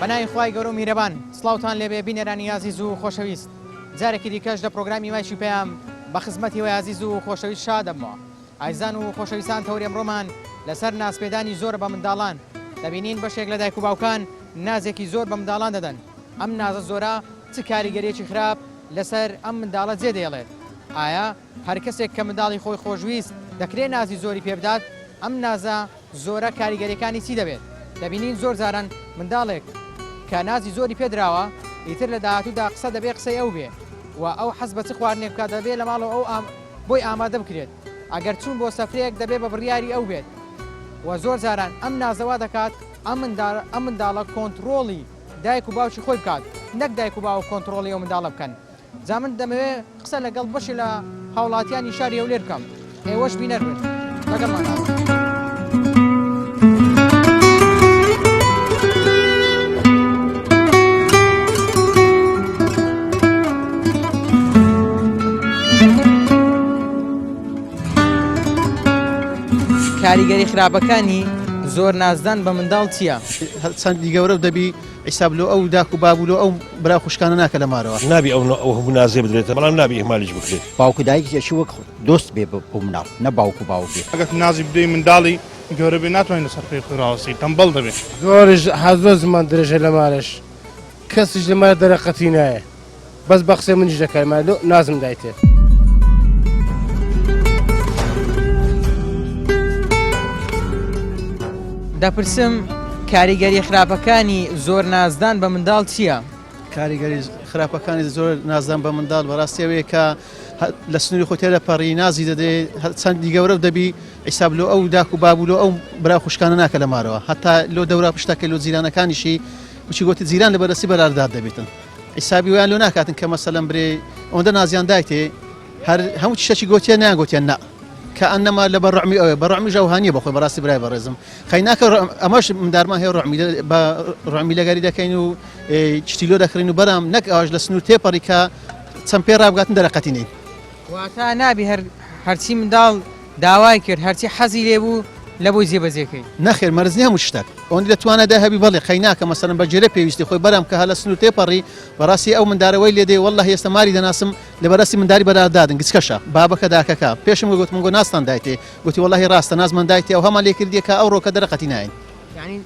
بەناوی خوای گەورە و میهرەبان سڵاوتان لێبێ بینەرانی ئازیز و خۆشەویست جارێکی دیکەش لە پرۆگرامی مایکی پەیام بە خزمەتی ئێوەی ئازیز و خۆشەویست شاد دەبمەوە ئایزان و خۆشەویستان تەوەری ئەمڕۆمان لەسەر نازپێدانی زۆرە بە منداڵان دەبینین بەشێک لە دایک و باوکان نازێکی زۆر بە منداڵان دەدەن ئەم نازە زۆرە چ کاریگەریەکی خراپ لەسەر ئەم منداڵە جێ دێڵێت ئایا هەر کەسێک کە منداڵی خۆی خۆشویست دەکرێ نازی زۆری پێ بدات؟ ئەم نازە زۆرە کاریگەریەکانی چی دەبێت؟ دەبینین زۆر جاران منداڵێک کە نازی زۆری پێ دراوە ئیتر لە داهاتوودا قسە دەبێ قسەی ئەو بێ و ئەو حەز بە چ خواردنێک بکات دەبێ لە ماڵەوە ئەو بۆی ئامادە بکرێت ئەگەر چوون بۆ سەفرێک دەبێ بە بڕیاری ئەو بێت و زۆر جاران ئەم نازە وا دەکات ئەم منداڵە کۆنتڕۆڵی دایک و باوکی خۆی بکات نەک دایک و باوک کۆنتڕۆڵی ئەو منداڵە بکەن. جا من دەمەوێ قسە لەگەڵ بەشێ لە هاوڵاتیانی شاری هەولێر بکەم ئێوەش بینەر بن لەگەڵمان بن. کاریگەری خراپەکانی زۆر نازدان بە منداڵ چییە؟ چەندی گەورە دەبی حیساب لۆ ئەو داک و باب و لۆ ئەو برا خوشکانە ناکە لە مارەوە. نابی ئەو ئەو هەموو نازێ بدرێتە بەڵام نابی ئیهمالیش بکرێت. باوک و دایک ئەچی وەک دۆست بێ بۆ مناڵ نە باوک و باوک بێ. ئەگەر نازی بدەی منداڵی گەورە بێ ناتوانێت لەسەر پێی خۆی ڕاوەستی تەمبەڵ دەبێ. زۆریش حەز زۆر زمان درێژە لە مارەش کەسیش لە مارە دەرەقەتی نایە. بەس بە قسەی منیش دەکای ما لۆ نازم دایتێ. دەپرسم کاریگەری خراپەکانی زۆر نازدان بە منداڵ چییە؟ کاریگەری خراپەکانی زۆر نازدان بە منداڵ بەڕاستی ئەوەیە کە لە سنووری خۆی تێدەپەڕی نازی دەدرێ چەندی گەورە دەبی حیساب لۆ ئەو داک و باب و لۆ ئەو برا خوشکانە ناکە لە مارەوە هەتا لۆ دەورا پشتەکەی لۆ جیرانەکانیشی وچی گوتی جیران لە بەرەسی بەراردار دەبێتن حیسابی ویان لۆ ناکاتن کە مەسەلەن برێ ئەوەندە نازیان دایتێ هەر هەموو شتێکی گۆتیان نیان گۆتیان نا کە ئەنەما لە بە ڕعمی ئەوێ بە ڕعمی ژەوهانیە بەخۆی بەڕاستی برای بەڕێزم خەیناکە ئەمەش مندارمان هەیە ڕعمی بە ڕعمی لەگەری دەکەین و شتی لۆ دەکڕین و بەرام نەک ئەوش لە سنوور تێپەڕی کە چەند پێ ڕابگاتن دەرەقەتی نین. واتە نابی هەر هەرچی منداڵ داوای کرد هەرچی حەزی لێ بوو لە بۆی جێبەجێ کەی. نەخێر مەرج نیە هەموو شتەک ئەوەندی لە توانادا هەبی بەڵێ قەیناکە مەسەلەن بە گێرە پێویستی خۆی بەرام کە هە لە سنوور تێپەڕی بەڕاستی ئەو مندارە وەی لێ دێ وەڵڵاهی ئێستا ماری دەناسم لە بەراستی منداری بەرادادن گچکەشە بابەکە داکەکە پێشم گوت من گۆ نازتان دایتێ گوتی وەڵڵاهی ڕاستە نازمان دایتێ ئەو هەمان لێ کردیە کە ئەوڕۆکە دەرەقەتی ناین. یانی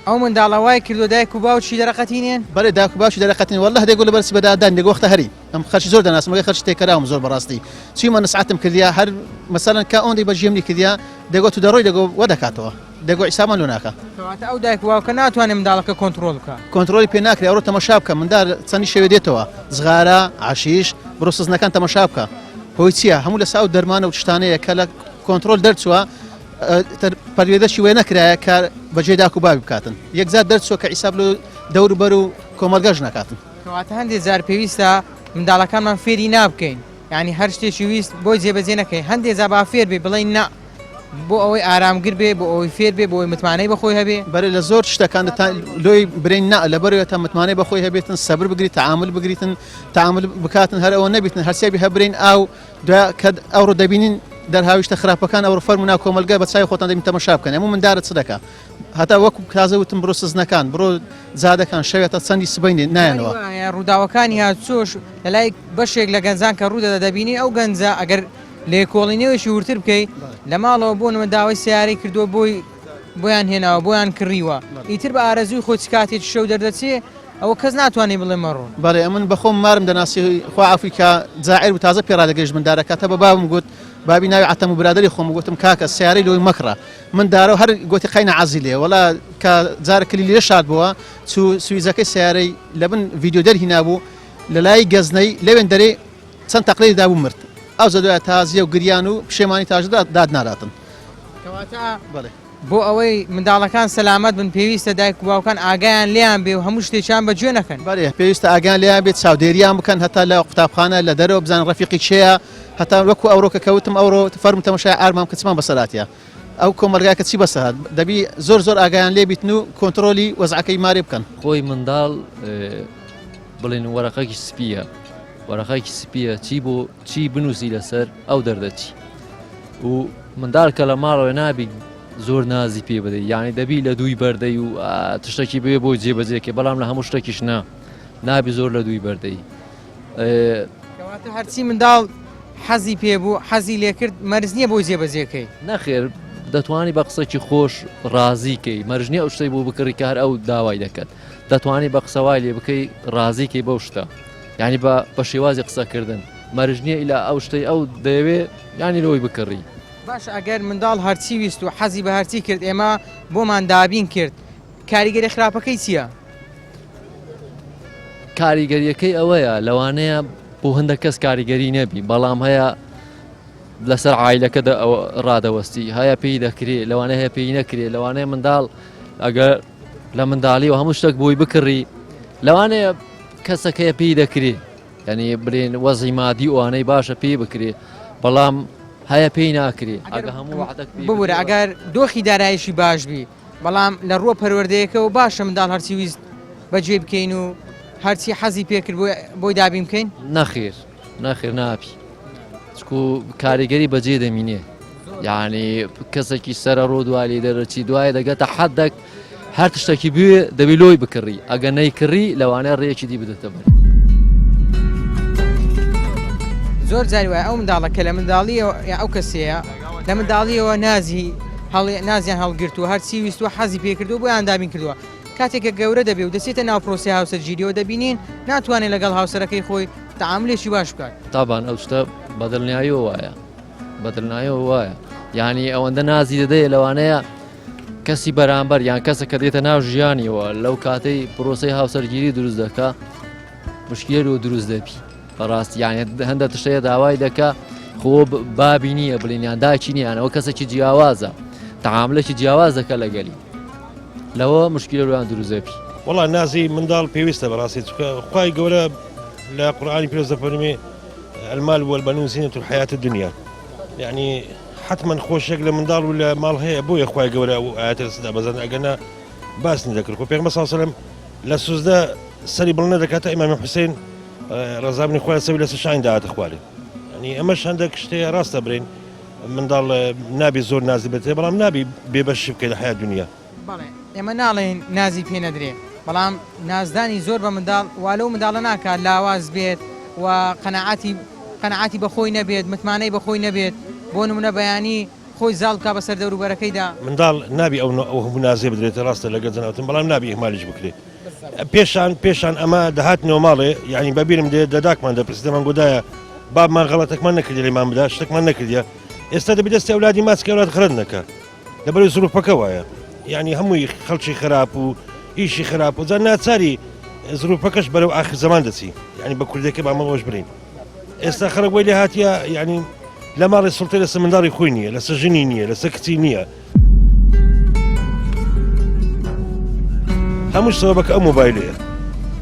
ئەو منداڵە وای کردوە دایک و باوکی دەرەقەتی نێن؟ بەڵێ داک و باوکی دەرەقەتین وەڵڵاه دەگۆ لەبەر چی بەدادان دەگۆ وەختە هەری ئەم خەرچی زۆر دەناسم ئەگەر خەرچی تێکەراوم زۆر بەڕاستی چیمە نسعەتم کردیا هەر مەسەلەن کە ئۆندەی بە ژێمنی کردیا دەگۆ تو دەڕۆی دەگۆ وە دەکاتەوە دەگۆ عیسامان لۆ ناکا. کەواتە ئەو دایک و باوکە ناتوانێ منداڵەکە کۆنتڕۆڵ بکا. کۆنتڕۆڵی پێ ناکرێ ئەوڕۆ تەمەشا بکە مندار چەندی شەوێ دێتەوە جغارە عەشیش بڕۆ سزنەکان تەمەشا بکە هۆی چییە هەموو لەسە ئەو دەرمانە و شتانەیە کە لە کۆنتڕۆل دەرچووە پەروێدەشی وێ نەکرایە کە بەجێ داک و باوی بکاتن یەکجار دەرچووە کە عیساب لۆ دەوروبەر و کۆمەڵگەش نەکاتن. کەواتە هەندێ جار پێویستە منداڵەکانمان فێری نا بکەین یانی هەر شتێکی ویست بۆی جێبەجێ نەکەین هەندێ جا با فێر بێ بڵێین نا بۆ ئەوەی ئارامگر بێ بۆ ئەوەی فێر بێ بۆ ئەوەی متمانەی بەخۆی هەبێ. بەرێ لە زۆر شتەکان تا لۆی برێین نا لەبەرەوە تا متمانەی بەخۆی هەبێتن سەبر بگری تەعامل بگریتن تەعامل بکاتن هەر ئەوە نەبیتن هەرسێ بی هەبرێین ئاو دوای کە ئەوڕۆ دەبینین دەرهاویشتە خراپەکان ئەوڕۆ فەرموو ناو کۆمەلگە بە چاوی خۆتان دەبین تەمەشا بکەن ئەموو مندارە چ دەکا هەتا وەکو تازە وتم بڕۆ سزنەکان بڕۆ جادەکان شەوێ تا چەندی سبەینێ نایەنەوە. وایە ڕووداوەکانی هاتوچۆش لەلای بەشێک لە گەنجان کە ڕوودەدا دەبینی ئەو گەنجە ئەگەر لێکۆڵینەوەیەکی وردتر بکەی لە ماڵەوە بۆ نمونە داوای سەیارەی کردووە بۆی بۆیان هێناوە بۆیان کڕیوە ئیتر بە ئارەزووی خۆی چ کاتێکی شەو دەردەچێ ئەوە کەس ناتوانێ بڵێ مەڕۆن. بەڵێ ئەمن بەخۆم مارم دەناسی خوا عەفوی کا جاعر بوو تازە پێ ڕادەگەیشت من دارەکە تا بە بابم گوت بابی ناوی عەتەم و برادەری خۆم گوتم کاکە سیارەی لۆی مەکڕە من دارە و هەر گوتی قەینە عەزی لێ وەڵا کە جارە کلیلی لێ شاد بووە چوو سویزەکەی سیارەی لەبن ڤیدیۆ دەرهینابوو لە لای گەزنەی لەوێن دەرێ چەند تەقلەی دابوو مرد ئەوجا دوای تازیە و گریان و پشێمانی تاژ داد ناراتن. کەواتە بەڵێ. بۆ ئەوەی منداڵەکان سەلامەت بن پێویستە دایک و باوکان ئاگایان لێیان بێ و هەموو شتێکیان بە گوێ نەکەن. بەلێ پێویستە ئاگایان لێیان بێت چاودێریان بکەن هەتا لە قوتابخانە لە دەرەوە بزانن ڕەفیقی کێیە هەتا وەکو ئەوڕۆکە کە وتم ئەوڕۆ فەرموو تەمەشای ئارمان بکە چمان بەسەر هاتیە ئەو کۆمەلگا کە چی بەسەر هات دەبی زۆر زۆر ئاگایان لێ بیتن و کۆنتڕۆلی وەزعەکەی مارێ بکەن. خۆی منداڵ بڵێن وەرەقەکی سپیە وەرەقەکی سپیە چی بۆ چی بنووسی لەسەر ئەو دەردەچی و منداڵ کە لە ماڵەوە نابی. زۆر نازی پێ بدەی یعنی دەبی لە دووی بەردەی و تشتێکی بێ بۆی جێبەجێکێ بەڵام لە هەموو شتێکیش نا نابی زۆر لە دووی بەردەی. کەواتە هەرچی منداڵ حەزی پێ بوو حەزی لێکرد مەرج نییە بۆی جێبەجێکەی. نەخێر دەتوانی بە قسەکی خۆش ڕازی کەی مەرج نییە ئەو شتەی بۆ بکڕی کە هەر ئەو داوای دەکات دەتوانی بە قسە وای لێ بکەی ڕازی کەی بەو شتە یعنی بە بە شێوازی قسەکردن مەرج نییە ئیلا ئەو شتەی ئەو دەیەوێ یعنی لۆی بکڕی. باشە ئەگەر منداڵ هەرچی ویست و حەزی بە هەرچی کرد ئێمە بۆمان دابین کرد کاریگەری خراپەکەی چییە؟ کاریگەریەکەی ئەوەیە لەوانەیە بۆ هەندە کەس کاریگەری نەبی بەڵام هەیە لەسەر عیلەکە ڕادەوەستی هەیە پێی دەکرێ لەوانە هەیە پێی نەکرێ لەوانەیە منداڵ ئەگەر لە منداڵی و هەموو شتێک بۆی بکڕی لەوانەیە کەسەکەی پێی دەکرێ ینی بلێن وەزی مادی ئەوانەی باشە پێی بکرێ بەڵام هەیە پێی ناکرێ ئەگە هەموو ببورە ئەگەر دۆخی دارایشی باش بی بەڵام لە ڕووە پەروەردەیەکەوە باشە منداڵ هەرچی ویست بەجێی بکەین و هەرچی حەزی پێکرد بۆی دابین بکەین؟ نەخێر نەخێر نابی چکو کاریگەری بەجێ دەمینێ یعنی کەسێکی سەرە ڕۆ دوای دەرەچی دوای دەگەتە حدێک هەر تشتێکی بوێ دەبی لۆی بکڕی ئەگە نەیکڕی لەوانەیە ڕێیەکی دی بدەتە بەر. زۆر جاری وایە ئەو منداڵە کە لە منداڵیەوە یا ئەو کەسەیە لە منداڵیەوە نازی نازیان هەڵگرتووە هەرچی ویستوە حەزی پێکردو بۆیان دابین کردووە کاتێک کە گەورە دەبێ و دەچێتە ناو پرۆسی هاوسەرگیریەوە دەبینین ناتوانێت لەگەڵ هاوسەرەکەی خۆی تەعاملێکی باش بکات. تابان ئەو شتە بەدڵنیاییەوە وایە بەدڵنیایەوە وایە یعنی ئەوەندە نازی دەدەیە لەوانەیە کەسی بەرامبەر یان کەسە کە دێتە ناو ژیانیەوە لەو کاتەی پرۆسەی هاوسەرگیری دروست دەکا مشکلە لۆ دروست دەبی بەڕاستی یان هەندە تشتەیە داوای دەکا خۆ بابی نییە بڵین یان داکی نییانەوە کەسێکی جیاوازە تەعاملێکی جیاواز دەکە لەگەلی لەوە مشکلە لۆیان دروست دەبی. وەڵا نازی منداڵ پێویستە بەڕاستی چونکە خوای گەورە لە قورئانی پیرۆز دەفەرموێ المال والبنون زینة الحیاة الدنیا یعنی حتمما خۆشێک لە منداڵ و لە ماڵ هەیە بۆیە خوای گەورە ئەو ئاەتە لەسەدا بەزان ئەگەنا باس نەدەکرد خۆ پێغەمبەر صلی الله علیه و سلم لە سوزدە سەری بڵند نەدەکات تا ئیمامی حوسین ڕەزابنی خوای سەوی لەسەر شانی داهاتە خوارێ یعنی ئەمەش هەندێک شتەیە ڕاستە برین منداڵ نابی زۆر نازی بێت بەڵام نابی بێبەشی بکەی لە حیات دنیا. بەڵێ ئێمە ناڵێین نازی پێ نەدرێ بەڵام نازدانی زۆر بە منداڵ وا لەو منداڵە ناکات لاواز بێت و قەناعەتی قەناعەتی بە خۆی نەبێت متمانەی بە خۆی نەبێت بۆ نمونە بەیانی خۆی زاڵ بکا بەسەر دەوروبەرەکەیدا. منداڵ نابی ئەو ئەو هەموو نازەی بدرێتێ ڕاستە لەگەڵ جەنابتم بەڵام نابی ئیهمالیش بکرێ پێشان پێشان ئەمە دەهاتنەوە ماڵێ یعنی بەبیرم دێ دەداکمان دەپرسی دەمان گۆدایە بابمان غەڵەتەکمان نەکردی لێمان بدا شتێکمان نەکردیە ئێستا دەبی دەستی ئەولادی ماچ کە ئەولاد غەڵەت نەکا لەبەرەی زروفەکە وایە یعنی هەمووی خەڵکی خراپ و ئیشی خراپ و جا ناچاری زروفەکەش بەرەو ئاخر زەمان دەچی یعنی بە کوردەکە بامە ئەوەش برین ئێستا خەڵک وەی لێ هاتیە یعنی لە ماڵی سڵتەی لەسەر منداڵی خۆی نییە لەسەر ژنی نییە لەسەر کچی نییە هەموو سەبەکە ئەو مۆبایلەیە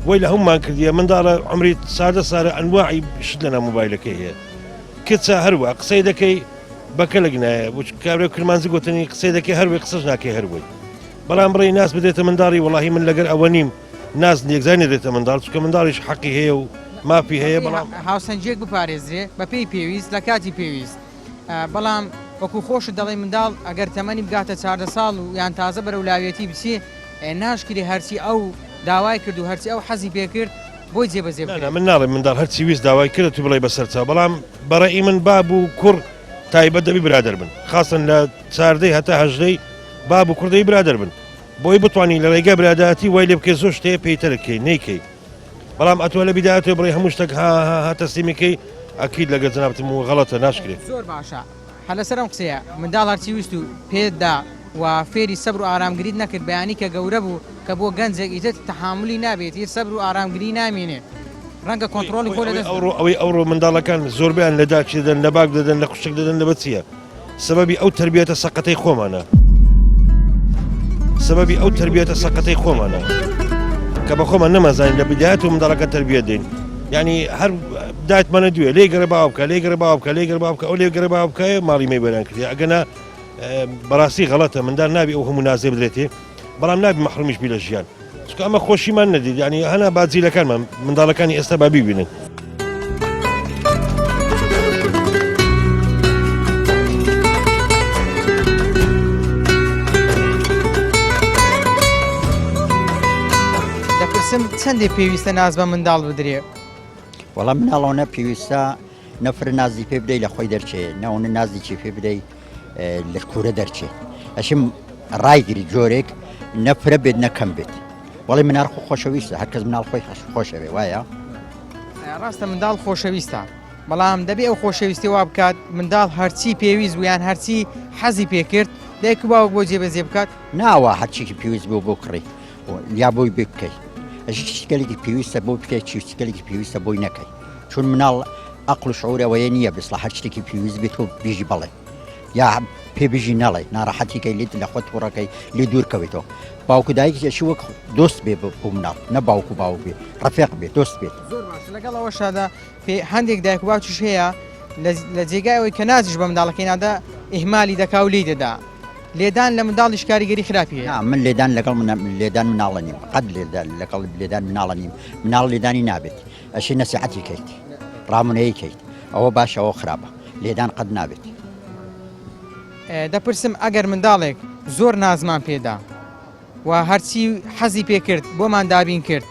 وەی لە هەمومان کردیە منداڵە عمری سادە سارە ئەنواعی شت لەنا مۆبایلەکەی هەیە کچە هەروە قسەی دەکەی بەکەلک نایە بچ کابرا کرمانجی گوتنی قسەی دەکەی هەروی قسەش ناکەی هەروی بەڵام بڕی ناس بدرێتە منداڵی وەڵاهی من لەگەر ئەوە نیم ناز یەکجار نەدرێتە منداڵ چونکە منداڵیش حەقی هەیە و مافی هەیە بەڵام هاوسەنگیەک بپارێزرێ بەپێی پێویست لە کاتی پێویست بەڵام وەکو خۆشت دەڵێی منداڵ ئەگەر تەمەنی بگاتە 14 ساڵ و یان تازە بەرەو لاویەتی بچێ ناشکرێ هەرچی ئەو داوای کرد و هەرچی ئەو حەزی پێکرد بۆی جێبەجێ نا نا من ناڵێم منداڵ هەرچی ویست داوای کرد تو بڵێ بەسەر چاو بەڵام بەڕەئی من باب و کوڕ تایبەت دەبی برادەر بن خاصن لە چاردەی هەتا هەژدەی باب و کوڕ دەبی برادەر بن بۆی بتوانی لە ڕێگای براداتی وای لێ بکەی زۆر شتێ پێی تەرک کەی نەیکەی بەڵام ئەتوە لە بیدایەتەوە بڵێ هەموو شتێک ها ها ها تەسلیمی کەی ئەکید لەگەڵ جەنابتم و غەڵەتە ناشکرێ. زۆر باشە هەر لەسەر ئەم قسەیە منداڵ هەرچی ویست و پێت دا و فێری سەبر و ئارامگریت نەکرد بەیانی کە گەورە بوو کە بووە گەنجێک ئیتر تەحامولی نابێت ئیتر سەبر و ئارامگری نامێنێ ڕەنگە کۆنتڕۆڵی خۆی لەدەست ئەوڕۆ ئەوەی ئەوڕۆ منداڵەکان زۆربەیان لە داکی دەدەن لە باک دەدەن لە خوشک دەدەن لە بەچیە سەبەبی ئەو تەربیەتە سەقەتەی خۆمانە سەبەبی ئەو تەربیەتە سەقەتەی خۆمانە کە بە خۆمان نەمەزانین لە بدایەت و منداڵەکە تەربیەت دێن یعنی هەر دایتمانە دوێ لێ گەڕێ باو بکە لێ گەڕێ باو بکە لێ گەڕێ باو بکە ئەو لێ گەڕێ باو بکە ماڵی مەی وێران کردی ئەگەنا بەڕاستی غەڵەتە مندار نابی ئەو هەموو نازێ بدرێتێ بەڵام نابی مەحرومیش بی لە ژیان چونکە ئەمە خۆشیمان نەدیت یعنی هەنا با جیلەکانمان منداڵەکانی ئێستا با بیبینن. دەپرسم چەندێ پێویستە ناز بە منداڵ بدرێ؟ وەڵا مناڵەوە پێویستە نەفرە نازی پێ بدەی لە خۆی دەرچێ نەوەنە نازیکی پێ بدەی لە کوورە دەرچێ ئەشم ڕایگری جۆرێک نەفرە بێت نەکەم بێت وەڵی منار خۆ خۆشەویستە هەرکەس مناڵ خۆی خۆشەوێ وایە ڕاستە منداڵ خۆشەویستە بەڵام دەبێ ئەو خۆشەویستی وا بکات منداڵ هەرچی پێویست بوو یان هەرچی حەزی پێکرد دایک و باوک بۆ جێبەجێ بکات ناوە هەرچیکی پێویست بۆ بۆ کڕی یا بۆی بکەی ئەژیگەلێکی پێویستە بۆ بکەیت چیگەلێکی پێویستە بۆی نەکەی چون مناڵ ئەقل و شعور ئەوەیە نییە بسڵا هەر شتێکی پێویست بێت تۆ بیژی بەڵێ یا پێ بژی نەڵێ ناڕەحەتیکەی لێت لە خۆت تووڕەکەی لێ دوور کەویتەوە باوکو دایکی ئەشی وەک دۆست بێ بۆ مناڵ نە باوکو باوک بێ ڕەفێق بێ دۆست بێت زۆر باش لەگەڵ ئەوەشادا پێ هەندێک دایک و باوکیش هەیە لە جێگای ئەوەی کە نازیش بە منداڵەکەی نادا ئیهمالی دەکا و لێی دەدا لێدان لە منداڵیش کاریگەری خراپی هەیە من لێدان لەگەڵ لێدان مناڵە نیم قەت لێدان لەگەڵ لێدان مناڵە نیم مناڵ لێدانی نابێت ئەشێ نەسیحەتی کەیت ڕامونەیی کەیت ئەوە باشە ئەوە خراپە لێدان قەت نابێت. دەپرسم ئەگەر منداڵێک زۆر نازمان پێدا و هەرچی حەزی پێکرد بۆمان دابین کرد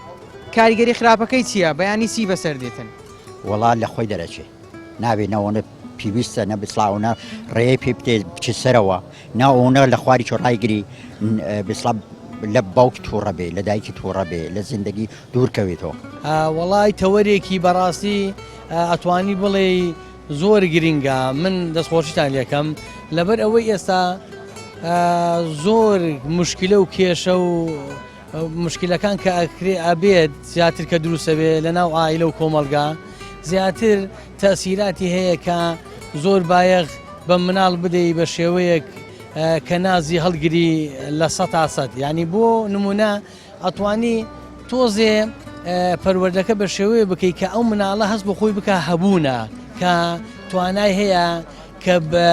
کاریگەری خراپەکەی چییە بەیانی چی بەسەر دێتن؟ وەڵا لە خۆی دەرەچێ نابێ نەوەنە پیویستە نە بسڵاونە ڕێی پێ بتێ بچێ سەرەوە نا ئەوەنە لە خواری چۆ ڕایگری بسڵا لە باوکی تووڕە بێ لە دایکی تووڕە بێ لە زیندگی دوور کەوێتەوە. وەڵای تەوەرێکی بەڕاستی ئەتوانی بڵێی زۆر گرینگە من دەستخۆشیتان لێکەم لەبەر ئەوەی ئێستا زۆر مشکلە و کێشە و مشکلەکان کە ئەکرێ ئەبێت زیاتر کە دروستەبێ لە ناو ئایلە و کۆمەڵگا زیاتر تەسیراتی هەیە کە زۆر بایەخ بە مناڵ بدەی بە شێوەیەک کە نازی هەڵگری لە سە تا سەد ینی بۆ نمونە ئەتوانی تۆزێ پەروەردەکە بە شێوەیە بکەی کە ئەو مناڵە هەست بە خۆی بکە هەبوونە کە توانای هەیە کە بە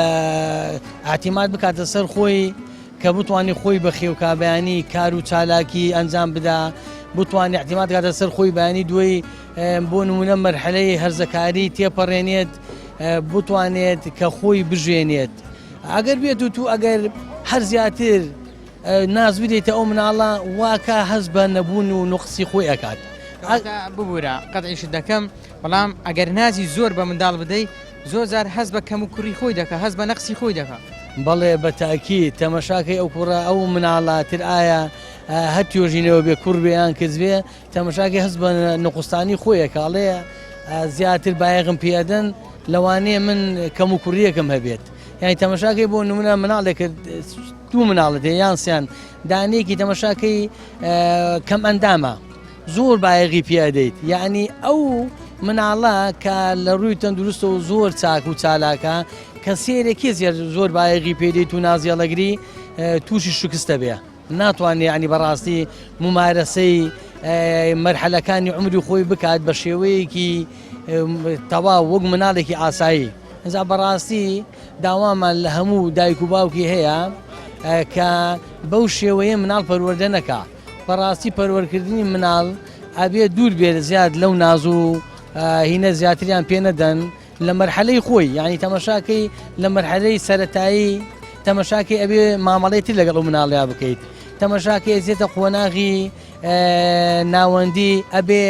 ئاعتیماد بکاتە سەر خۆی کە بتوانانی خۆی بە خێوکابیانی کار و چالاکی ئەنجام بدا بتوانێت اعتماد کاتە سەر خۆی بەیانی دوی بۆ نمونە مەرحەلەی هەرزەکاری تێپەڕێنێت بتوانێت کە خۆی بژێنێت ئەگەر بێت و تو ئەگەر هەر زیاتر ناز بدەیتە ئەو مناڵە واکە هەست بە نەبوون و نوقسی خۆی ئەکات. ببورە قەتعیشت دەکەم بەڵام ئەگەر نازی زۆر بە منداڵ بدەی زۆر جار هەست بە کەم و کوڕی خۆی دەکا هەست بە نەقسی خۆی دەکا. بەڵێ بە تاکید تەمەشاکەی ئەو کوڕە ئەو مناڵە تر ئایا هەر توێژینەوە بێ کوڕ بێ یان کچ بێ تەمەشاکەی هەست بە نقوستانی خۆی ئەکا ئەڵێ زیاتر بایەخم پێ ئەدەن لەوانەیە من کەم و کوڕیەکم هەبێت یانی تەمەشاکەی بۆ نمونە مناڵێکت دوو مناڵت هەیە یان سیان دانەیەکی تەمەشاکەی کەم ئەندامە زۆر بایەغی پێ ئەدەیت یعنی ئەو مناڵە کە لە ڕووی تەندروستەوە زۆر چاک و چالاکە کە سێرێکی زۆر بایەغی پێدەیت و نازیێڵەگری تووشی شکستە بێ ناتوانێ یعنی بەڕاستی ممارەسەی مەرحەلەکانی عمری خۆی بکات بە شێوەیەکی تەواو وەک مناڵێکی ئاسایی ئینجا بەڕاستی داوامان لە هەموو دایک و باوکی هەیە کە بەو شێوەیە مناڵ پەروەردە نەکا بەڕاستی پەروەرکردنی مناڵ ئەبێ دوور بێت زیاد لەو ناز و هینە زیاتریان پێ نەدەن لە مەرحەلەی خۆی یعنی تەمەشاکەی لە مەرحەلەی سەتایی تەمەشاکەی ئەبێ مامەڵەی تر لەگەڵ ئەو مناڵیا بکەیت تەمەشاکەی ئەچێتە قۆناغی ناوەندی ئەبێ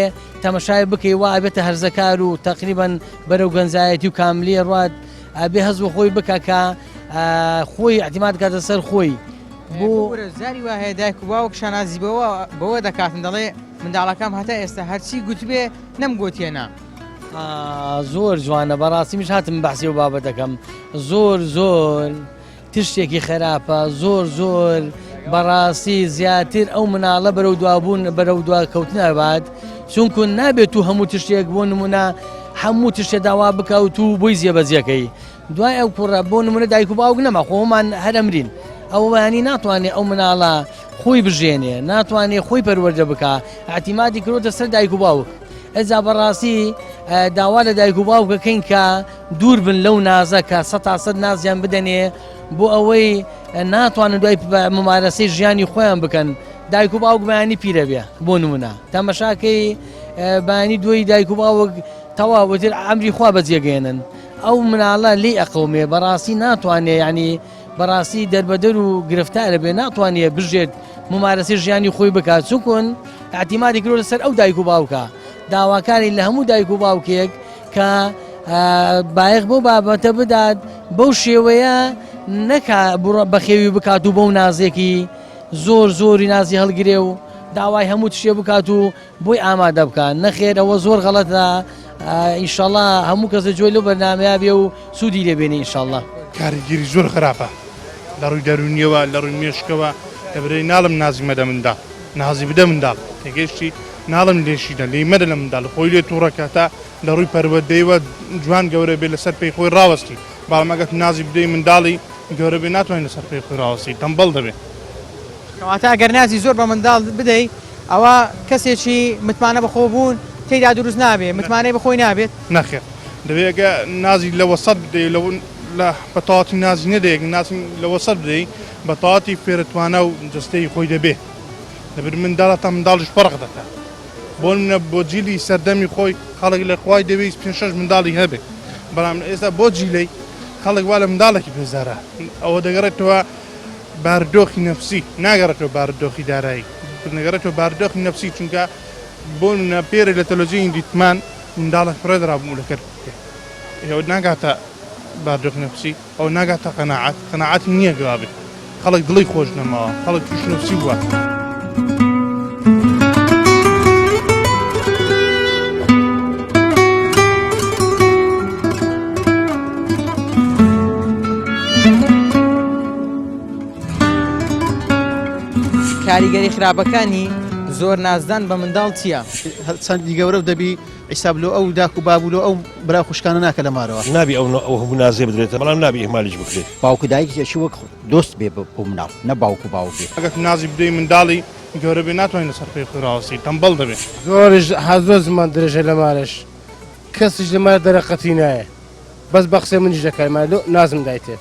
تەمەشای بکەی وا ئەبێتە هەرزەکار و تقریبان بەرەو گەنجایەتی و کاملی ڕات ئەبێ هەز بە خۆی بکە کە خۆی اعتماد کاتە سەر خۆی بۆ زاری وا هەیە دایک و باوک شانازی بەوە بەوە دەکاتن دەڵێ منداڵەکەم هەتا ئێستا هەرچی گوتبێ نەمگوتیە نا. زۆر جوانە بەڕاستی میش هاتم بەحسی و بابەتەکەم زۆر زۆر تشتێکی خراپە زۆر زۆر بەڕاستی زیاتر ئەو مناڵە بەرەو دوابوون بەرەو دواکەوتن ئەبات چونکو نابێت و هەموو تشتێک بۆ نمونە هەموو تشتێ داوا بکە و تو بۆی جێبەجێکەی دوای ئەو کوڕە بۆ نمونە دایک و باوک نەما خۆمان هەرەمرین ئەو بەیانی ناتوانێت ئەو مناڵە خۆی بژێنێ ناتوانێت خۆی پەروەردە بکە اعتیمادی کرۆتە سەر دایک و باوک ئەجا بەڕاستی داوا لە دایک و باوکەکەین کە دوور بن لەو نازە کە سە تا سەد نازیان بدەنێ بۆ ئەوەی ناتوانن دوای ممارەسەی ژیانی خۆیان بکەن دایک و باوک بەیانی پیرە بێ بۆ نمونە تەمەشاکەی بەیانی دوی دایک و باوک تەواوتر ئەمری خوا بەجێگەێنن ئەو مناڵە لی ئەقەومێ بەڕاستی ناتوانێ ینی بەڕاستی دەربەدەر و گرفتارە بێ ناتوانێ بژێت ممارەسی ژیانی خۆی بکات چونکون. ئیعتیمادی کردووە لەسەر ئەو دایک و باوکە داواکاری لە هەموو دایک و باوکێک کە بایەخ بەو بابەتە بدات بەو شێوەیە نەکا بەخێوی بکات و بەو نازێکی زۆر زۆری نازی هەڵگرێ و داوای هەموو تشێ بکات و بۆی ئامادە بکات نەخێر ئەوە زۆر غەڵەتە ئینشاڵا هەموو کەسە جۆی لەو بەرنامەیە بێ و سوودی لێ بێنێ ئینشاڵا. کاریگەری زۆر خراپە لە ڕووی دەروونیەوە لە ڕووی مێشکەوە لەبەرئەوەی ناڵم نازی مەدە منداڵ نازی بدە منداڵ تێگەیشتی ناڵم لێشی دە لێی مەدە لە منداڵ خۆی لێ توڕە کە تا لە ڕووی پەروەردەیەوە جوان گەورە بێ لەسەر پێی خۆی ڕاوەستی بەڵام ئەگەر نازی بدەی منداڵی گەورە بێ ناتوانێت لەسەر پێی خۆی ڕاوەستی تەمبەڵ دەبێ. کەواتە ئەگەر نازی زۆر بە منداڵ بدەی ئەوا کەسێکی متمانە بەخۆبوون تێیدا دروست نابێت، متمانەی بەخۆی نابێت؟ نەخێر دەبێت ئەگەر نازی لە وەسەت بدەی لە لە بە تەواوەتی نازی نەدەی ئەگەر نازی لە وەسەت بدەی بە تەواوەتی فێرە توانا و جەستەیی خۆی دەبێ لەبەر منداڵە تا منداڵیش فەرق دەکات بۆ نمونە بۆ جیلی سەردەمی خۆی خەڵک لە خوای دەویست پێنج شەش منداڵی هەبێ بەڵام ئێستا بۆ جیلەی خەڵک وا لە منداڵێکی بێزارە ئەوە دەگەڕێتەوە بارودۆخی نەفسی ناگەڕێتەوە بارودۆخی دارایی نەگەڕێتەوە بارودۆخی نەفسی چونکە بۆ نمونە پێرێ لە تەلەڤیزیۆنی دیتمان منداڵێک فڕێدرابوو لە کەرکوکێ ئەوە ناگاتە بارودۆخی نەفسی ئەو ناگاتە قەناعەت قەناعەتی نییە گەوابێ خەڵک دڵی خۆش نەماوە خەڵک توش نەفسی بووە. کاریگەری خراپەکانی زۆر نازدان بە منداڵ چییە؟ چەندی گەورە دەبی حیساب لۆ ئەو داک و باب و لۆ ئەو برا خوشکانە ناکە لە مارەوە. نابی ئەو ئەو هەموو نازێ بدرێتە بەڵام نابی ئیهمالیش بکرێت. باوک و دایک ئەشی وەک دۆست بێ بۆ مناڵ نە باوک و باوک بێ. ئەگەر نازی بدەی منداڵی گەورە بێ ناتوانێت لەسەر پێی خۆی ڕاوەستی تەمبەڵ دەبێ. زۆریش حەز زۆر زمان درێژە لە مارەش کەسیش لە مار دەرەقەتی نایە بەس بە قسەی منیش دەکای مار لۆ نازم دایتێ.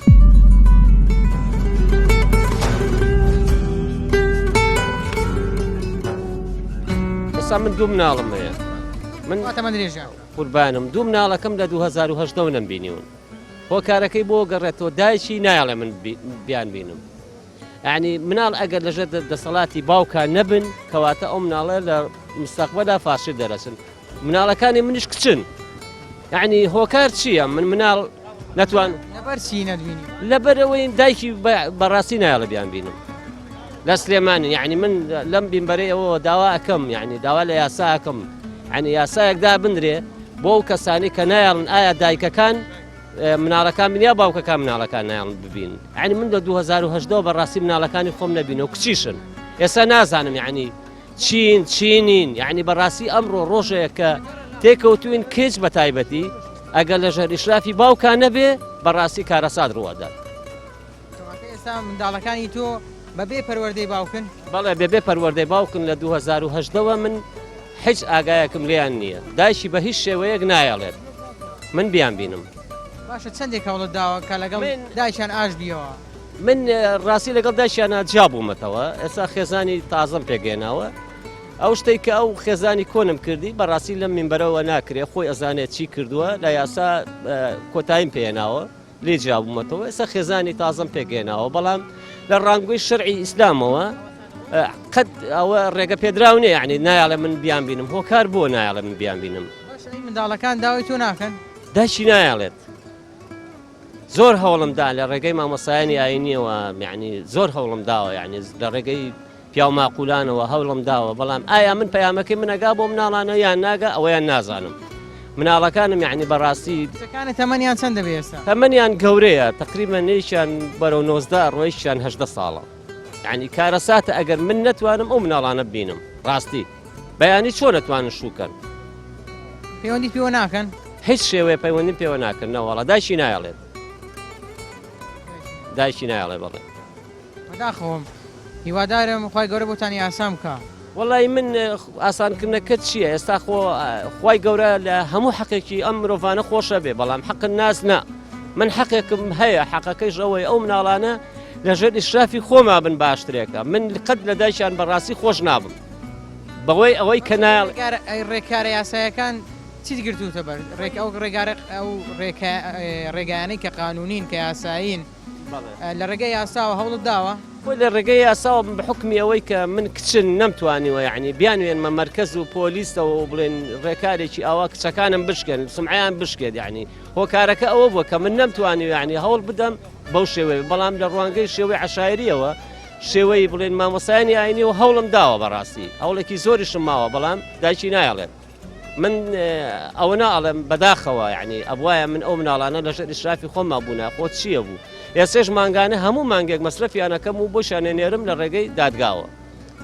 ئێستا من دوو مناڵم هەیە من تەمەن درێژە. قوربانم دوو مناڵەکەم لە 2010 ەوە نەمبینیون هۆکارەکەی بۆ گەڕێتەوە دایکی نایەڵێ من بیان بینم یعنی مناڵ ئەگەر لەژێر دەسەڵاتی باوکا نەبن کەواتە ئەو مناڵە لە مستەقبەلا فاشل دەرەچن مناڵەکانی منیش کچن یعنی هۆکار چییە من مناڵ نەتوان لەبەر چی نەدوینی لەبەرەوەی دایکی بەڕاستی نایڵە بیان بینم لە سلێمانی یعنی من لەم بینبەرەی ئەوە داوا ئەەکەم یعنی داوا لە یاسا ئەەکەم یعنی یاسایەکدا بنرێ بۆ ئەو کەسانی کە نایڵن ئایا دایکەکان مناڵەکان بن یا باوکەکان مناڵەکان نایڵن ببین یعنی من لە 2010 بەڕاستی مناڵەکانی خۆم نەبینەوە کچیشن ئێستا نازانم یعنی چین چی نین یعنی بەڕاستی ئەمڕۆ ڕۆژەیە کە تێکەوتوین کچ بە تایبەتی ئەگەر لە ژێر ئیشرافی باوکا نەبێ بەڕاستی کارەسات ڕووەدات. کەواتە ئێستا منداڵەکانی تۆ بەبێ پەروەردەی باوکن؟ بەڵێ بەبێ پەروەردەی باوکن لە 2010 ەوە من هیچ ئاگایەکم لێیان نییە دایکی بە هیچ شێوەیەک نایەڵێت من بیان بینم. باشە چەندێک هەوڵت داوە کە لەگەڵ دایکیان ئاش بیەوە؟ من ڕاستی لەگەڵ دایکیانە جیا بوومەتەوە ئێستا خێزانی تازەم پێگەێناوە ئەو شتێک کە ئەو خێزانی کۆنم کردی بەڕاستی لەم منبەرەوە ناکرێ خۆی ئەزانێت چی کردووە لە یاسا کۆتاییم پێێناوە لێ جیا بوومەتەوە ئێستا خێزانی تازەم پێگەێناوە بەڵام لە ڕانگوی شەرعی ئیسلامەوە قەت ئەوە ڕێگە پێدراو نیە یعنی نایڵێ من بیان بینم هۆکار بۆ نایڵێ من بیان بینم منداڵەکان داوای تۆ ناکەن دایکی نایڵێت زۆر هەوڵم دا لە ڕێگەی مامۆستایانی ئاینیەوە یعنی زۆر هەوڵم داوە یعنی لە ڕێگەی پیاو ماقولانەوە هەوڵم داوە بەڵام ئایا من پەیامەکەی منەگا بۆ مناڵانە یان ناگا ئەوەیان نازانم مناڵەکانم یعنی بەڕاستی کچەکانت تەمەنیان چەند دەبێ ئێستا؟ تەمەنیان گەورەیە تقریبا یەکیان بەرەو 19 ڕۆیشتیان 18 ساڵە یعنی کارەساتە ئەگەر من نەتوانم ئەو مناڵانە ببینم ڕاستی بەیانی چۆن ئەتوانن شوو کەن؟ پەیوەندیت پێوە ناکەن؟ هیچ شێوەیە پەیوەندیم پێوە ناکەن نەوەڵا دایکی نایەڵێت دایکی نایەڵێ بەڵێ. بەداخەوەم هیوادارم خوای گەورە بۆتانی ئاسان بکا. وەڵی من ئاسانکردنەکە چییە ئێستا خۆ خوای گەورە لە هەموو حەقێکی ئەم مرۆڤانە خۆشە بێ بەڵام حەق ناس نا من حەقێکم هەیە حەقەکەیش ئەوەی ئەو مناڵانە لەژێر ئیشرافی خۆما بن باشترێکە من قەت لە دایکیان بەڕاستی خۆش نابم بەوەی ئەوەی کە نایڵ ڕێکارە یاسایەکان چیت گرتووتە بەر ڕێک ئەو ڕێگارە ئەو ڕێگایانەی کە قانونین کە یاسایین. لە ڕێگەی یاساوە هەوڵت داوە؟ خۆی لە ڕێگەی یاساوە بە حوکمی ئەوەی کە من کچن نەمتوانیوە یعنی بیانوێنمە مەرکەز و پۆلیسەوە و بڵێن ڕێکارێکی ئاوا کچەکانم بشکێن سمعیان بشکێت یعنی هۆکارەکە ئەوە بووە کە من نەمتوانی یعنی هەوڵ بدەم بەو شێوەیە بەڵام لە ڕوانگەی شێوەی عشایریەوە شێوەی بڵێن مامۆسایانی ئاینی و هەوڵم داوە بەڕاستی هەوڵێکی زۆریشم ماوە بەڵام دایکی نایەڵێت من ئەوە ناڵێم بەداخەوە یعنی ئەبواە من ئەو مناڵانە لەژێر ئیشرافی خۆما بوونا خۆ چییە بوو ئێسێش مانگانە هەموو مانگێک مەسرەفیانەکەم و بۆشیان نێرم لە ڕێگەی دادگاوە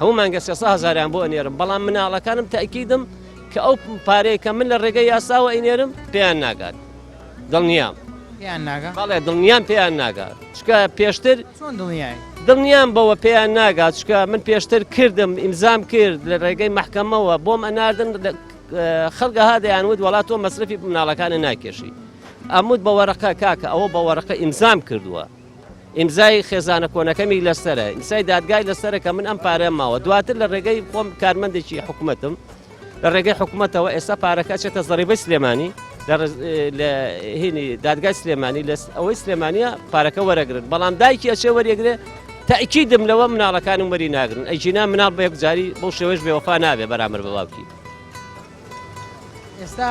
هەموو مانگە 300 هزاریان بۆ ئەنێرم بەڵام مناڵەکانم تاکیدم کە ئەو پارەیە کە من لە ڕێگەی یاساوە ئەینێرم پێیان ناگات دڵنیام پێیان ناگا بەڵێ دڵنیام پێیان ناگات چکە پێشتر چۆن دڵنیای؟ دڵنیام بەوە پێیان ناگات چکە من پێشتر کردم ئیمزام کرد لە ڕێگەی مەحکەمەوە بۆم ئەناردن خەڵگە ها دەیان وت وڵات تۆ مەسرفی مناڵەکانە ناکێشی ئەموت بە وەرەقە کاکە ئەوە بە وەرەقە ئیمزام کردووە ئیمزای خێزانە کۆنەکەمی لەسەرە ئیمسای دادگای لەسەرە کە من ئەم پارەم ماوە دواتر لە ڕێگەی خۆم کارمەندێکی حکوومەتم لە ڕێگەی حکوومەتەوە ئێستا پارەکە چێتە زەڕیبەی سلێمانی لە هینی دادگای سلێمانی لە ئەوەی سلێمانە پارەکە وەرەگرن بەڵام دایکی ئەچێ وەریگرێ تاکیدم لەوە مناڵەکانم وەری ناگرن ئەجینا مناڵ بە یەکجاری بەو شێوەش بێوەفا نابێ بەرامبەر بە باوکی. ئێستا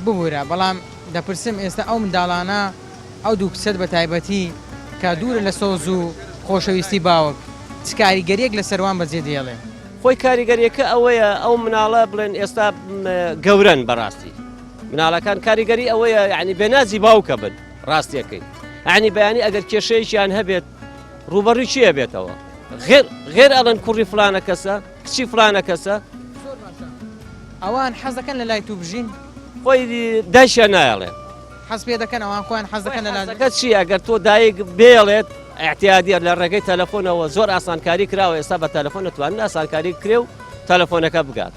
ببورە بەڵام دەپرسم ئێستا ئەو منداڵانە ئەو دوو کچەت بە تایبەتی کە دوورە لە سۆز و خۆشەویستی باوک چ کاریگەریەک لەسەر وان بەجێ دێڵێ؟ خۆی کاریگەریەکە ئەوەیە ئەو مناڵە بڵێن ئێستا گەورەن بەڕاستی مناڵەکان کاریگەری ئەوەیە یعنی بێنازی باوکە بن ڕاستیەکەی یعنی بەیانی ئەگەر کێشەیەکیان هەبێت ڕوبەڕووی چیە بێتەوە غێر غێر ئەڵەن کوڕی فلانە کەسە کچی فلانە کەسە زۆر باشە ئەوان حەز دەکەن لە لای تو بژین؟ خۆی دایکیان نایەڵێ. حەز پێ دەکەن ئەوان خۆیان حەز دەکەن لە لای چی ئەگەر تۆ دایک بێڵێت اعتیادیە لە ڕێگەی تەلەفۆنەوە زۆر ئاسانکاری کراوە ئێستا بە تەلەفۆن دەتوانن ئاسانکاری بکرێ و تەلەفۆنەکە بگات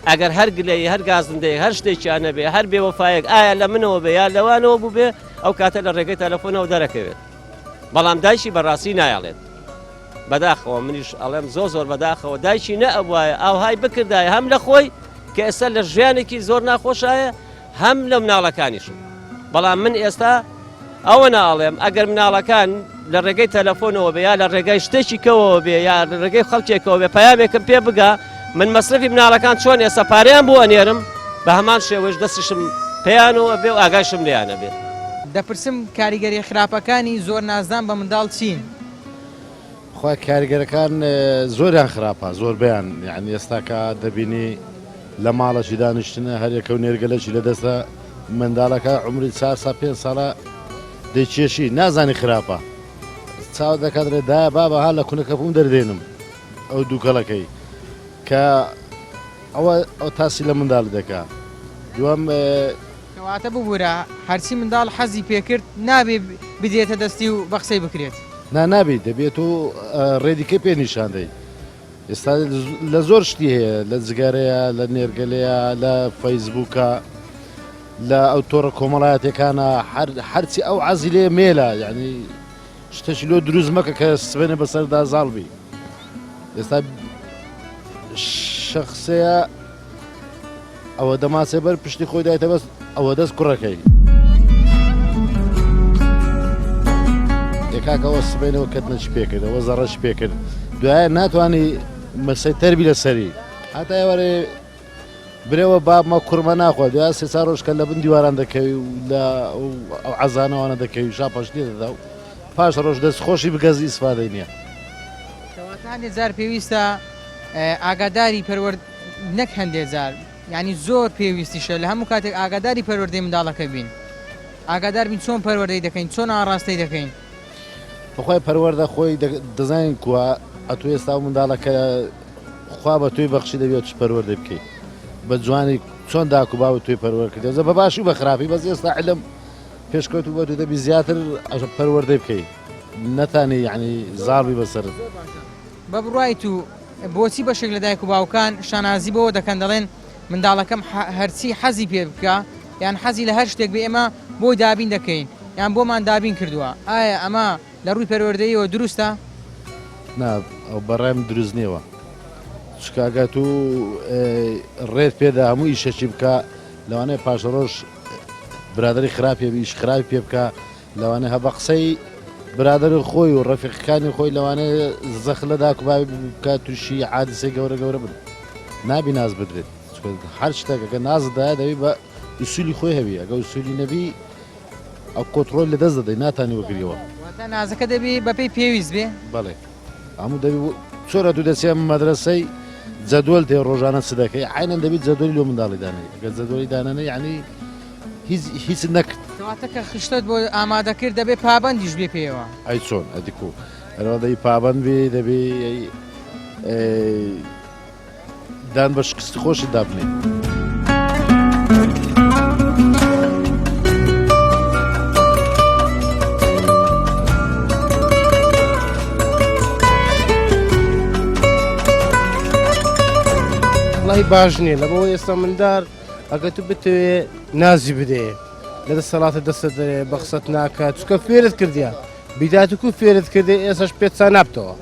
ئەگەر هەر گلەی هەر گازندەیە هەر شتێکیان نەبێ هەر بێوەفایەک ئایا لە منەوە بێ یا لەوانەوە بوو بێ ئەو کاتە لە ڕێگەی تەلەفۆنەوە دەرەکەوێت بەڵام دایکی بەڕاستی نایەڵێت بەداخەوە منیش ئەڵێم زۆر زۆر بەداخەوە دایکی نەئەبوایە ئاوهای بکردایە هەم لە خۆی کە ئێستا لە ژیانێکی زۆر ناخۆشایە هەم لە مناڵەکانیشم بەڵام من ئێستا ئەوە ناڵێم ئەگەر مناڵەکان لە ڕێگەی تەلەفۆنەوە بێ یا لە ڕێگای شتێکی کەوەوە بێ یا لە ڕێگەی خەڵکێکەوە بێ پەیامێکم پێ بگا من مەسرەفی مناڵەکان چۆن ئێستا پارەیان بۆ ئەنێرم بە هەمان شێوەش دەستیشم پێیانەوە بێ و ئاگاشم لێیانە بێ. دەپرسم کاریگەریە خراپەکانی زۆر نازدان بە منداڵ چین؟ خوا کاریگەرەکان زۆریان خراپە زۆربەیان یعنی ئێستاکە دەبینی لە ماڵەکی دانیشتنە هەرێکە و نێرگەلەکی لە دەستە منداڵەکە عمری چار سا پێ ساڵە دەیکێشی نازانی خراپە چاو دەکات رێ دایە بابە ها لە کونەکە بووم دەردێنم ئەو دووکەڵەکەی کە ئەوە ئەو تاسی لە منداڵ دەکا دووەم کەواتە ببورە هەرچی منداڵ حەزی پێکرد نابێ بدرێتە دەستی و بە قسەی بکرێت. نا نابێت دەبێت تۆ ڕێدیکەی پێ نیشان دەی ئێستا لە زۆر شتی هەیە لە جگەرەیە لە نێرگەلەیە لە فەیسبووکە لە ئەو تۆڕە کۆمەڵایەتەکانە هەرچی ئەو عەزی لێ مێلە یعنی شتەکی لۆ دروست مەکە کە سبێنێ بەسەردا زاڵ بی ئێستا شخصەیە ئەوە دەماسێ بەر پشتی خۆی دایتە بەس ئەوە دەست کوڕەکەی. کاکەەوە سبینەوە کەتنەچ پێکرد ئەوە زەڕەش پێکرد دوایە ناتوانانی مەسەی تەربی لەسەری هەتا ئێوارێ برێوە بابمە کوڕمە ناخوا دوای سێ چار ڕۆژ کە لە بن دیواران دەکەوی و لە ئەو عەزانەوانە دەکەوی شاپەش لێ دەدا و پاش ڕۆژ دەست خۆشی بگەز ئیسفادەی نییە. کەواتە هەندێ جار پێویستە ئاگاداری پەروەرد نەک هەندێ جار یانی زۆر پێویستیشە لە هەموو کاتێک ئاگاداری پەروەردەی منداڵەکە بین ئاگادار بین چۆن پەروەردەی دەکەین چۆن ئاڕاستەی دەکەین. بەخوای پەروەردە خۆی دەزانین کوا ئەتوو ئێستا ئەو منداڵە کە خوا بە تۆی بەخشی دەبێت چ پەروەردەی بکەیت بە جوانی چۆن داک و باوت تۆی پەروەر کردی بە باشی و بە خراپی بەس ئێستا علم پێشکەوت و بە تۆ دەبی زیاتر پەروەردەی بکەیت نەتانی یعنی زاڵ بی بەسەرت. بە بڕوای تو بۆچی بەشێک لە دایک و باوکان شانازی بەوە دەکەن دەڵێن منداڵەکەم هەرچی حەزی پێ بکا یان حەزی لە هەر شتێک بێ ئێمە بۆی دابین دەکەین یان بۆمان دابین کردووە ئایا ئەمە لە ڕووی پەروەردەییەوە دروستە؟ نا ئەو بەڕای من دروست نییەوە چونکە ئەگەر تو ڕێت پێدا هەموو ئیشەکی بکا لەوانەیە پاشەڕۆژ برادەری خراپێ ئیش خراپی پێ بکا لەوانەیە هە بە قسەی. برادەری خۆی و ڕەفیقەکانی خۆی لەوانەیە زەخ لە داک و باوی بکات تووشی حادیسەی گەورە گەورە بن نابی ناز بدرێت هەر شتێک ئەگەر نازت دایە دەبی بە ئوسولی خۆی هەبی ئەگە ئوسولی نەبی ئەو کۆنتڕۆل لە دەست دەدەی ناتانی وەگریەوە. واتە نازەکە دەبی بەپێی پێویست بێ؟ بەڵێ هەموو دەبی چۆن ئەتوو دەچێ مەدرەسەی جەدوەل تێ ڕۆژانە چ دەکەی عەینەن دەبی جەدوەلی لۆ منداڵی دانێی ئەگەر جەدوەلی دانەنێی یەعنی هیچ هیچت نەکرد. کەواتە کە خشتەت بۆ ئامادە کرد دەبێ پابەندیش بێ پێیەوە. ئەی چۆن ئەدی کو ئەرەوە دەبی پابەند بی دەبی دان بە شکستی خۆشت دابنێ. وەڵاهی باش نییە لە بۆ ئێستا مندار ئەگە تو بتەوێ نازی بدێ لە دەسەڵاتە دەستە دەرێ بە قسەت ناکات چکە فێرت کردیان بیداتکو فێرت کردێ ئێسش پێت سا نابتەوە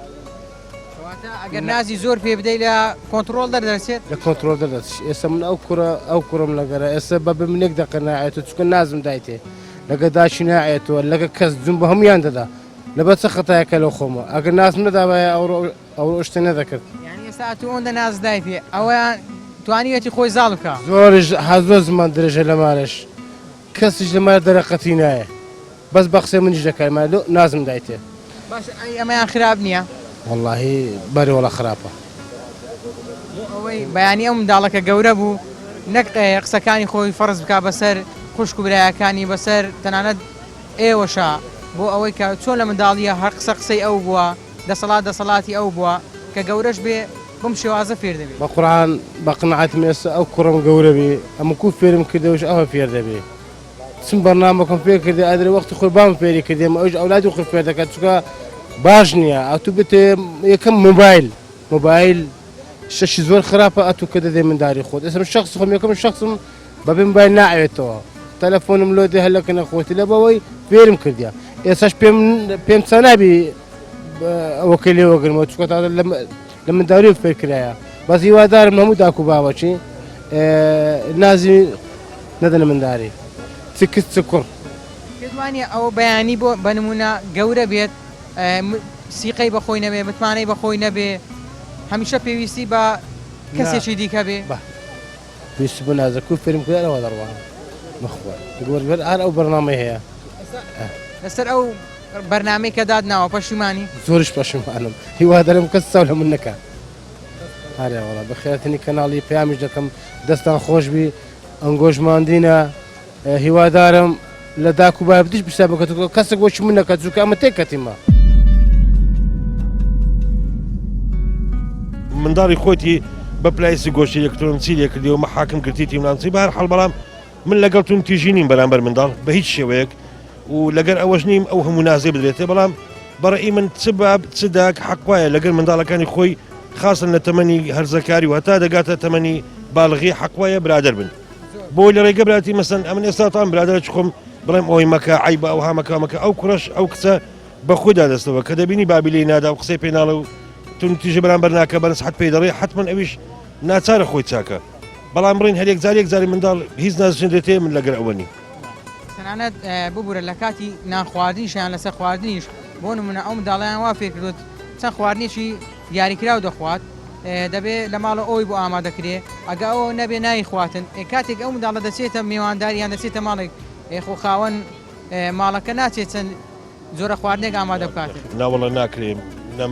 کەواتە ئەگەر نازی زۆر پێ بدەی لە کۆنتڕۆڵ دەردەچێت؟ لە کۆنتڕۆڵ دەردەچێت ئێستا من ئەو کوڕە ئەو کوڕم لەگەرە ئێستا بە بمنێک دەقە ناعێتەوە چونکە نازم دایتێ لەگە داچی ناعێتەوە لەگە کەس جون بە هەمویان دەدا لەبەر چ خەتایەکە لەو خۆمە ئەگەر نازم نەدابایە ئەوڕۆ ئەوڕۆ شتێ نەدەکرد. یانی ئێستا ئەتوو ئەوەندە ناز دایتێ ئەوەیان توانیویەتی خۆی زاڵ بکا؟ زۆریش ها زۆر زمان درێژە لەمانەش کەسیش لەمانە دەرەقەتی نایە. بەس بە قسەی منیش دەکای مە لۆ نازم دایتێ. باشە ئەی ئەمەیان خراپ نیە؟ وەڵاهی بەرێ وەڵا خراپە. بۆ ئەوەی بەیانی ئەو منداڵە کە گەورە بوو نەک قسەکانی خۆی فەرز بکا بەسەر خوشک و برایەکانی بەسەر تەنانەت ئێوەشا بۆ ئەوەی کە چۆن لە منداڵیە هەر قسە قسەی ئەو بووە دەسەڵات دەسەڵاتی ئەو بووە کە گەورەش بێ بەم شێوازە فێر دەبێ. بە قورعان بە قناعەتم ئێستا ئەو کوڕەم گەورە بی ئەمن کو فێرم کردی ئەویش ئەوها فێر دەبی. چم بەرنامەکەم فێر کردی ئەدرێ وەختی خۆی بام فێری کردیم ئەوش ئەولادی خۆی فێر دەکات چونکە باش نییە ئەتوو بتێ یەکەم مۆبایل مۆبایل شەشی زۆر خراپە ئەتوو کە دەدەی منداری خۆت ئێستا من شخص خۆم یەکەم شخصم بەبێ مۆبایل ناعێتەوە تەلەفۆنم لۆ دێ هەلەکە نەخۆتی لە بەوەی فێرم کردیا ئێساش پێم پێم چا نابی ئەوەکەی لێوەگرمەوە چونکە تا لە منداریەوە فێر کرایە بەس هیوادارم هەموو داک و باوەکی نازی نەدەنە منداری چ کچ چ کوڕ. پێت وانیە ئەوە بەیانی بۆ بە نمونە گەورە بێت سیقەی بە خۆی نەبێ متمانەی بە خۆی نەبێ هەمیشە پێویستی بە کەسێکی دیکە بێ؟ بە پێویستی بە نازە کو فێرم کرد ئەوە دەڕوا بەخوا گۆرگەر هەر ئەو بەرنامەی هەیە. لەسەر ئەو بەرنامەی کە داتناوە پەشیمانی؟ زۆریش پەشیمانم هیوادارم کەس چاو لە من نەکا. ئەرێ وەڵا بەخێرهاتنی کەناڵی پەیامیش دەکەم دەستان خۆشبی ئەنگۆش ماندینە هیوادارم لە داک و بابتیش پرسیار بکە چونکە کەسێک وەکی من نەکات چونکە ئەمە تێکەتیمە. منداڵی خۆتی بە پلایسی گۆشتی ئەلکترۆن چی لێکردی و مەحاکم گرتیتی و نانسی بە هەر حاڵ بەڵام من لەگەڵ توند تیژی نیم بەرامبەر منداڵ بە هیچ شێوەیەک و لەگەر ئەوەش نیم ئەو هەموو نازێ بدرێتێ بەڵام بەڕئی من چ باب چ داک حەق وایە لەگەر منداڵەکانی خۆی خاصن لە تەمەنی هەرزەکاری و هەتا دەگاتە تەمەنی بالغی حەق وایە برادەر بن بۆ لە ڕێگە براتی مەسەن ئەمن ئێستا تام برادەرە خۆم بڵێم ئەوی مەکە عیبە ئەو هامەکە مەکە ئەو کوڕەش ئەو کچە بە خۆیدا دەستەوە کە دەبینی بابی لێی نادا و قسەی پێ ناڵێ و توندوتیژی بەرامبەر ناکە بە نسحەت پێی دەڵێ حەتمەن ئەویش ناچارە خۆی چاکە بەڵام بڵین هەر یەکجار یەکجاری منداڵ هیچ نازشێنرێتێ من لەگەر ئەوە نیم. تەنانەت ببورە لە کاتی نان خواردنیش یان لەسەر خواردنیش بۆ نمونە ئەو منداڵیان وا فێرکردوت چەند خواردنێکی دیاریکراو دەخوات دەبێ لە ماڵە ئەوی بۆ ئامادەکرێ ئەگە ئەوە نەبێ نایی خواتن کاتێک ئەو منداڵە دەچێتە میوانداری یان دەچێتە ماڵێک خۆ خاوەن ماڵەکە ناچێت چەند جۆرە خواردنێک ئامادە بکات. ناوەڵا ناکرێ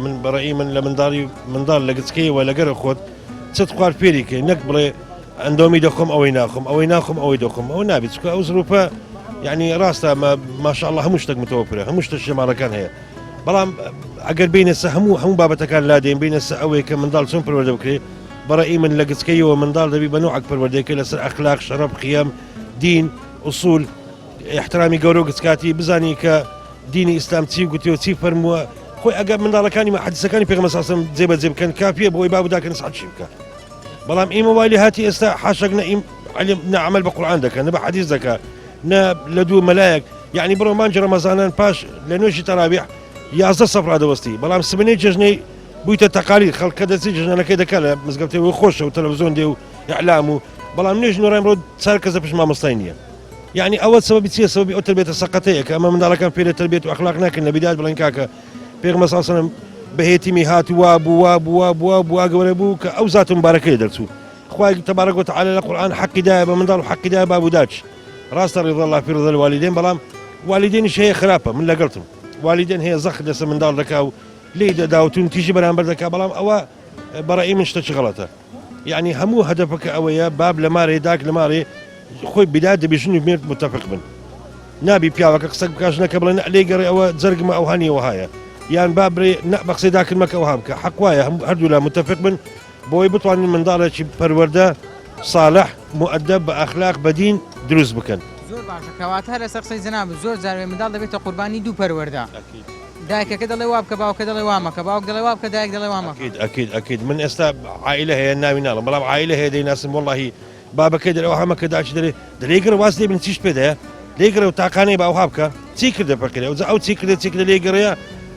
من بەڕئی من لە منداڵی منداڵ لە گچکەیەوە لەگەرە خۆت چت خوارد فێری کەی نەک بڵێ ئەندۆمی دەخۆم ئەوەی ناخۆم ئەوەی ناخۆم ئەوەی دەخۆم ئەوە نابێت چکە ئەو زروپە یعنی ڕاستە ماشاءالله هەموو شتێک متەوەفرە هەموو شتە شێماڵەکان هەیە بەڵام ئەگەر بینە سە هەموو هەموو بابەتەکان لادێن بینە سە ئەوەی کە منداڵ چۆن پەروەردە بکرێ بەڕئی من لە گچکەیەوە منداڵ دەبی بە نوعەک پەروەردەکە لەسەر ئەخلاق شەرەف قیەم دین ئوسول ئیحترامی گەورە و گچکاتی بزانی کە دینی ئیسلام چی گوتی و چی فەرمووە خۆی ئەگەر منداڵەکانی مە حەدیسەکانی پێغەمبەر صلی الله علیه و سلم جێبەجێ بکەن کافیە بۆی باب و داکە نسحەتشی بکە بەڵام ئیمە وای لێ هاتی ئێستا حاشەک نە ئیم علم نە عمل بە قورئان دەکەن نە بە حەدیث دەکە نە لە دوو مەلایەک یعنی بڕۆ مانگی ڕەمەزانان پاش لە نوێژی تەراویح 11 سەف ڕادەوەستی بەڵام سبنەی جەژنەی بوویتە تەقالی خەڵکە دەچی جەژنەکەی دەکا لە مزگەوتێ و خۆشە و تەلەڤزیۆن دێ و ئیعلام و بەڵام نوێژ نۆڕای ڕۆ چار کەسە پشت مامۆستای نییە. یعنی ئەوە سەبەبی چیە سەبەبی ئەو تربێتە سەقەتەیە کە ئەمە منداڵەکان فێرە تربێت و ئەخلاق ناکەن لە بیدایەت بڵێن کاکە پێغەمبەر صلی الله علیه و سلم بە هێتیمی هات وا بوو وا بوو وا بوو وا بوو گەورە بوو کە ئەو زاتە مبارەکەی دەرچوو خوای تبارک و تعالی لە قورئان حەقی دایە بە منداڵ و حەقی دایە باب و داچ ڕاستە ڕضا الله فی رضا الوالدین بەڵام والدینیش هەیە خراپە من لەگەڵتم والدین هەیە زەخت لەسەر منداڵ دەکا و لێی دەدا و توندتیژی بەرامبەر دەکا بەڵام ئەوە بەڕەئی من شتەکی غەڵەتە یعنی هەموو هەدەفەکە ئەوەیە باب لە مارێ داک لە مارێ خۆی بدات دەبی ژن و مێرد متفق بن نابی پیاوەکە قسە بکە ژنەکە بڵێ نە لێی گەڕێ ئەوە جەرگمە ئەوها نییە وەهایە یان با برێ نە بە قسەی داکرد مەکە ئەوها بکە حەق وایە هەردوو لا متفق بن بۆی بتوانین منداڵێکی پەروەردە صالح مؤدب بە ئەخلاق بە دین دروست بکەن. زۆر باشە کەواتە هەر لەسەر قسەی جەنابت زۆر جار منداڵ دەبێتە قوربانی دوو پەروەردە دایکەکە دەڵێ وا بکە باوکە دەڵێ وا مەکە باوک دەڵێ وا بکە دایک دەڵێ وا مەکە. ئەکید ئەکید ئەکید من ئێستا عائیلە هەیە ناوی ناڵم بەڵام عائیلە هەیە دەیناسم وەڵاهی بابەکەی دەرێ ئەوها مەکە داکی دەرێ دەرێ گەڕێ واز لێ بن چیشت پێ دەیە لێ گەڕێ و تاقانەی بە ئەوها بکە چی کردە فەقیرە ئەوجا ئەو چی کردە چی کردە لێ گەڕێ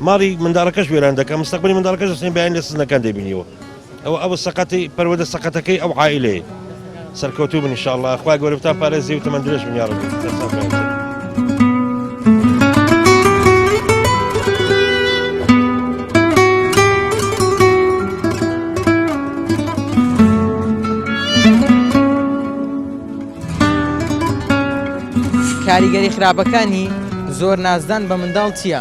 ماڵی منداڵەکەش وێران دەکە مستەقبلی منداڵەکەش دەچێن بەیانی لە سزنەکان دەبینیەوە ئەوە ئەوە سەقەتی پەروەردە سەقەتەکەی ئەو عائیلەیە سەرکەوتوو بن ان شاء الله خوای گەورە بتان پارێزی و تەمەن درێژ بن یا ربی دەستان خۆش. کاریگەری خراپەکانی زۆر نازدان بە منداڵ چییە؟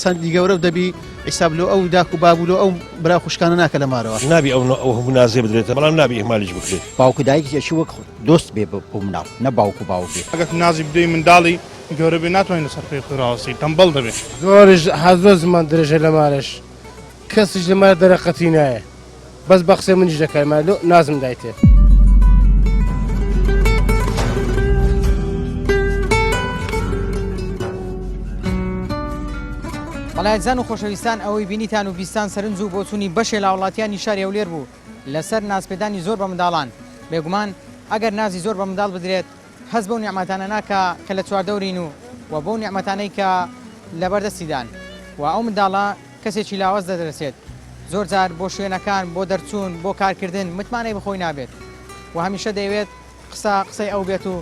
چەندی گەورە دەبی حیساب لۆ ئەو داک و باب و لۆ ئەو برا خوشکانە ناکە لە مارەوە. نابی ئەو ئەو هەموو نازێ بدرێتە بەڵام نابی ئیهمالیش بکرێت. باوک و دایک ئەچی وەک دۆست بێ بۆ مناڵ نە باوک و باوک بێ. ئەگەر نازی بدەی منداڵی گەورە بێ ناتوانێت لەسەر پێی خۆی ڕاوەستی تەمبەڵ دەبێ. زۆریش هەر زۆر زمان درێژە لە مارەش کەسیش لە مارە دەرەقەتی نایە بەس بە قسەی منیش دەکای مارە لۆ نازم دایتێ. بەڵێ ئازیزان و خۆشەویستان ئەوەی بینیتان و بیستان سەرنج و بۆچوونی بەشێ لە هاوڵاتیانی شاری هەولێر بوو لەسەر نازپێدانی زۆر بە منداڵان، بێگومان ئەگەر نازی زۆر بە منداڵ بدرێت هەست بەو نیعمەتانە ناکا کە لە چواردەورین و و بەو نیعمەتانەی کە لەبەردەستیدان و ئەو منداڵە کەسێکی لاواز دەدرەسێت زۆر جار بۆ شوێنەکان بۆ دەرچوون بۆ کارکردن متمانەی بەخۆی نابێت و هەمیشە دەیەوێت قسە قسەی ئەو بێت و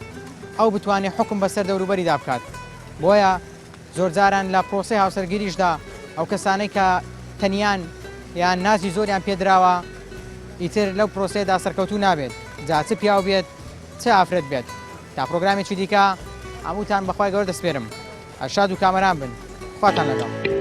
ئەو بتوانێت حوکم بەسەر دەوروبەریدا بکات بۆیە زۆرجاران لە پرۆسەی هاوسەرگیریشدا ئەو کەسانەی کە تەنیان یان نازی زۆریان پێدراوە ئیتر لەو پرۆسەیەدا سەرکەوتوو نابێت جا چ پیاو بێت چ ئافرەت بێت تا پرۆگرامێکی دیکە هەمووتان بەخوای گەورە دەسپێرم هەر شاد و کامەران بن خواتان لەگەڵ.